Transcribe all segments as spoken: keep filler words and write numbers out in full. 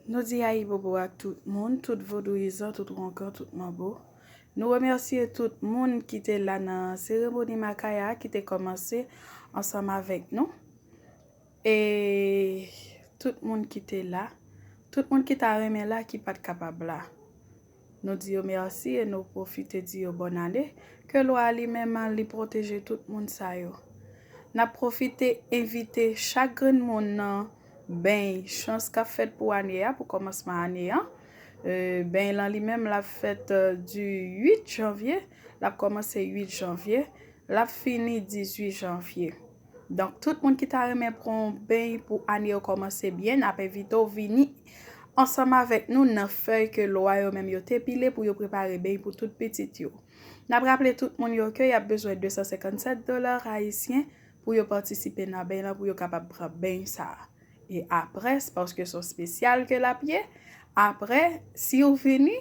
Nou di ayibobo ak tout moun, tout vodouyizan, tout wongan, tout manbo. Nou remèsye tout moun ki te la nan seremoni makaya ki te kòmanse ansanm avèk nou. E tout moun ki te la, tout moun ki ta renmen la ki pa t kapab la. Nou di yo mèsi e nou pwofite di yo bòn ane. Ke lwa li menm li pwoteje tout moun sa yo. N ap pwofite envite chak grenn moun nan beny chans k ap fèt pou ane a, pou kòmansman ane an. E, beny lan li menm l ap fèt, e, di uit janvye, l ap kòmanse uit janvye, l ap fini dizuit janvye. Donk, tout moun ki ta renmen pran yon beny pou ane yo kòmanse byen, n ap envite w vini ansanm avèk nou nan fèy ke lwa yo menm yo te pile pou yo prepare beny pou tout pitit yo. N ap raple tout moun yo ke y ap bezwen de san senkannsèt dola ayisyen pou yo patisipe nan beny lan, pou yo kapab pran beny sa a. E apre, se paske se yon espesyal ke l ap ye, apre, si w vini,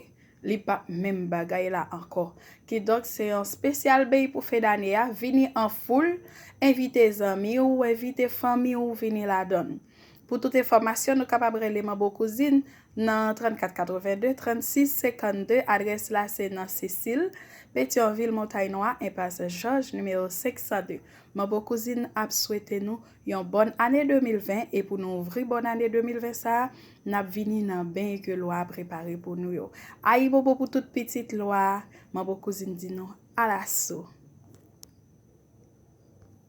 li p ap menm bagay la ankò. Kidonk, se yon espesyal beny pou fen dane a, vini an foul, envite zanmi w, envite fanmi w vini ladan l. Pou tout enfòmasyon, nou kapab rele Manbo Kouzin nan trannkat katrevenndez trannsis senkannde. Adrès la se nan Sesil, Petyonvil, Montay Nwa, enpas Jòj, nimewo senk san de. Manbo Kouzin ap swete nou yon bòn ane de mil ven, e pou nou ouvri bòn ane de mil ven sa a, n ap vini nan beny ke lwa a prepare pou nou yo. Ayibobo pou tout pitit lwa a, Manbo Kouzin di nou alaso.